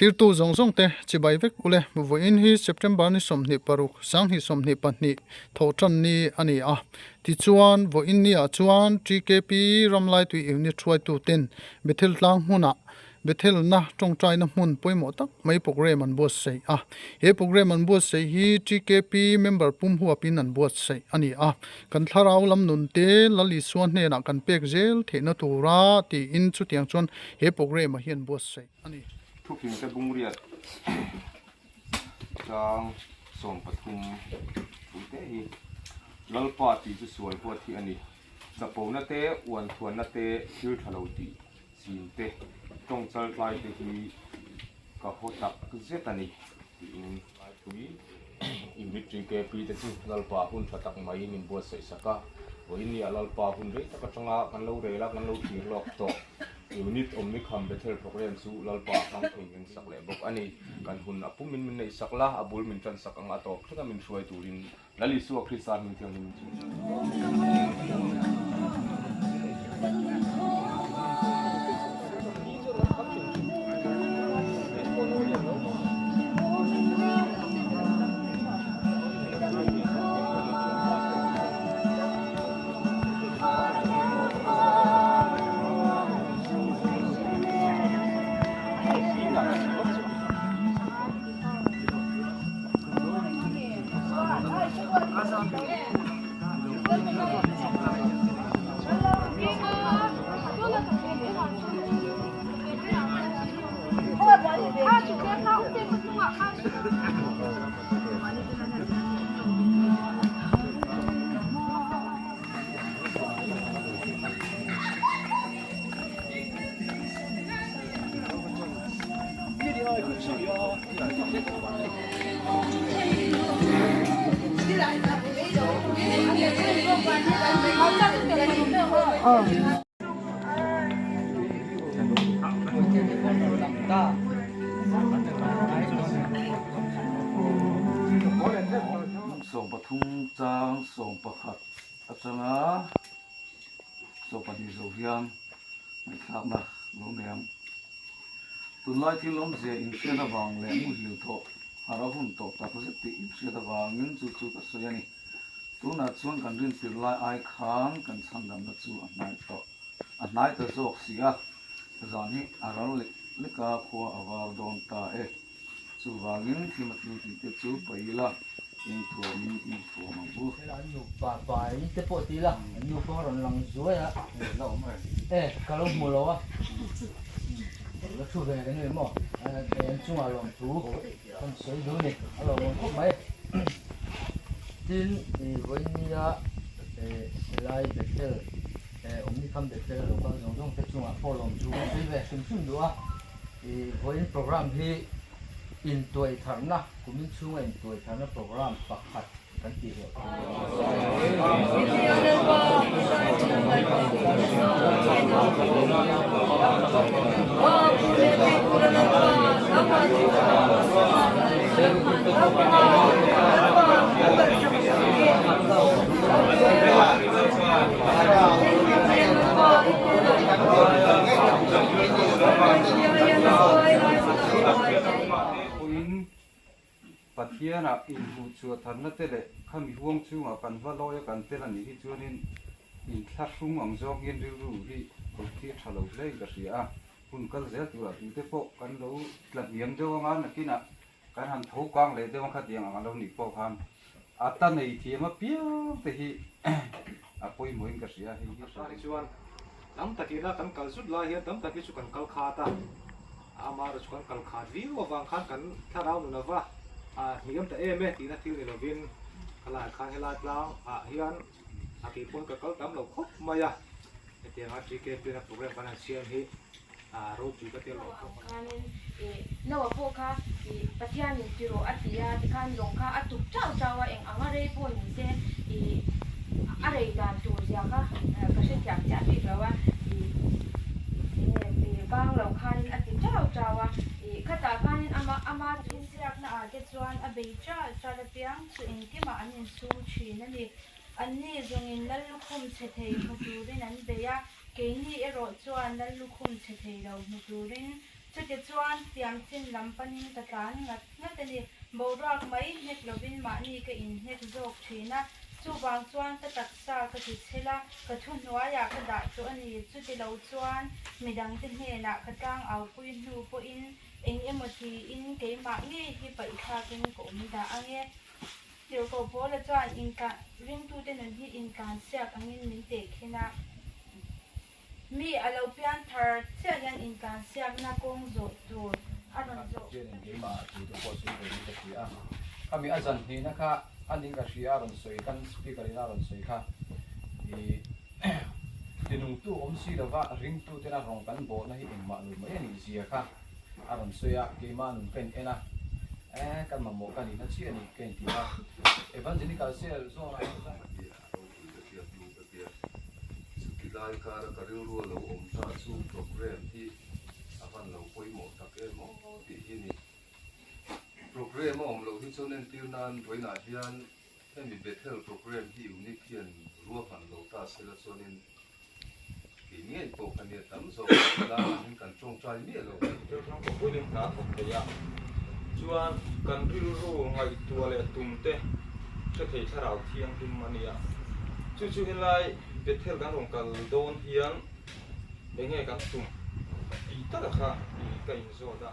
Thlirtu zawng zawng te chibai vek ule. Vawiin hi September ni 26, 2022 thawhtan ni a ni a. Tichuan, vawiin ni ah chuan TKP Ramlaitui Unit hruaitu ten Bethel tlang hmunah Bethel na tawngtaina hmun pawimawh tak mai programme an buatsaih a. He programme an buatsaih hi TKP member pum huapin an buatsaih a ni a. Kan thlarau lam nun te Lal Isua hnenah kan pek zel theihna tura tiin chutiang chuan he programme ah hian buatsaih a ni. Thufing te bungriat chang 13 puite hi Lalpa tih chu sual huat hi a ni. Chapona te, uanthuanna te, thil tha lo tih chin te, tawng chal tlai te hi ka haw tak zet a ni tiin Laipui Unit TKP te chu Lalpa hun tha tak mai min buatsaih sak a, vawiin nia Lalpa hun rei tak atanga kan lo rel a, kan lo thlir lawk tawh Unit Awmnikham Bethel Programme chu Lalpa hmang thei min sak leh bawk a ni. Kan hun a pumin min neih sak la, a bul min tan sak ang a tawp thlenga min hruai turin Lal Isua Krista hming thianghlim chu. Sawmpathum chang sawmpakhat atanga sawmpahnih zo hian ngaihthlakna lo nei ang. Tunlai thil awmzia inhriat avang leh muhil thawh har a hun tawh tak zet tih inhriat avangin chu chu ka sawi a ni. Tunah chuan kan rintir lai ai khan kan chhandamna chu a hnai tawh a hnai ta zawk si a, zan hi a ral lek lek a, khua a var dawn ta e. Chuvangin thil a thil tih te chu paih ila, eng thuamin in thuam ang u. Hela an nu pa pa in te pawh ti ila, an nu pawh a rawn lang zuai a. E la awm reng. E ka lo hmu lo a, la thu ve reng em aw, an chungah lawmthu kan sawi duh a ni, a lawmawm khawp mai. Tin i vawinia helai Bethel Awmnikham Bethel a lo kal zawng zawng te chungah pawh lawmthu kan sawi ve hrim hrim duh a. I vawiin program hi intuai tharna, kumin chhunga intuai tharna program pakhat kan tih hlawh thei Pawhin Pathianah inhmuh chhuah tharna te leh khami huang chungah kan va lawi a kan tel a nih hi chuanin inthlahrung ang zawng hian rilru hi kawt hi a tha lo hle in ka hria a, hun kal zel turah tute pawh kan lo tla hniam deuh anga nakinah kan han tho kang leh deuh ang khatiang ang a lo nih pawh khan a ta nei thiam apiang te hi a pawimawhin ka hria hei hi. Tah chuan tam takina kan kal zut lai hian tam tak hi chu kan kal khat a, amaherawh chu kan kal khat viau avang khan kan thlarau nun ava hniam ta em e tihna thil ni lovin khalaiah khan helai tlang ah hian a kei pawh hi ka kal tam lo khawp mai a, hetianga TKP na program kan han siam hi ropui ka tel lo khawp a. Khanin Noah pawh kha Pathianin ti rawh a ti a, tikhan lawng kha a tuk chau chau a, eng anga rei pawh ni se a rei dan tur zia kha ka hrethiam chiah bik lo a, bang lo khanin a ti chau chau a, khatah khanin ama ama Inziakna ah te chuan a bei chal chal apiang chu engkimah an insum thin a ni. Anni zawngin lal lukhum chhe thei hmu turin an bei a, keini erawh chuan lal lukhum chhe thei lo hmu turin. Chutichuan, tiam chin lam panin ka tlan ngat ngat a ni. Boruak mai hnek lovin mahni ka inhnek zawk thin a, chuvang chuan ka taksa ka ti chhel a, ka thuhnuaiah ka dah tawh a ni. Chutilo chuan midangte hnenah ka tlangaupui hnu pawhin eng emaw tiin keimah ngei hi paihthlakin ka awm dah ange. Tirhkoh Paula chuan inka ringtute nun hi intlansiak angin min tehkhin a. Mi a lo pian thar chiah hian intlansiakna kawng zawh tur a rawn zawh. Pathianin keimah ah tute pawh sawi ve in ka hria a, khami a zan hnihna kha a ning ka hria a rawn sawi kan speaker in a rawn sawi kha i tinungtu awm si lova ringtu tena rawng kan bawhna hi engmah lo mai a nih zia kha a rawn sawi a, keimah nun ka in en a, eh kan mamawh ka nihna chiah a ni ka inti a, Evangelical cell zawnah hian. Ropui ka tia hnu ka tia. Chuti lai kara ka rilru a lo awm ta chu program hi a van lo pawimawh tak em aw tih hi ni. Program a awm loh hi chuan entir nan vawiinah hian hemi Bethel program hi unit hian ruahman lo ta sela chuanin Kei ngei pawh ka nia tam zawk helai ah hian kan tawngtai miah lo. Thil hrang pawh puilin hna a thawk thei a, chuan kan rilru ngaihtuah leh tum te hre thei thlarau thianghlim a nia. Chu chu helai Bethel kan rawn kal dawn hian eng nge kan tum tih taka kha ka inzawt a.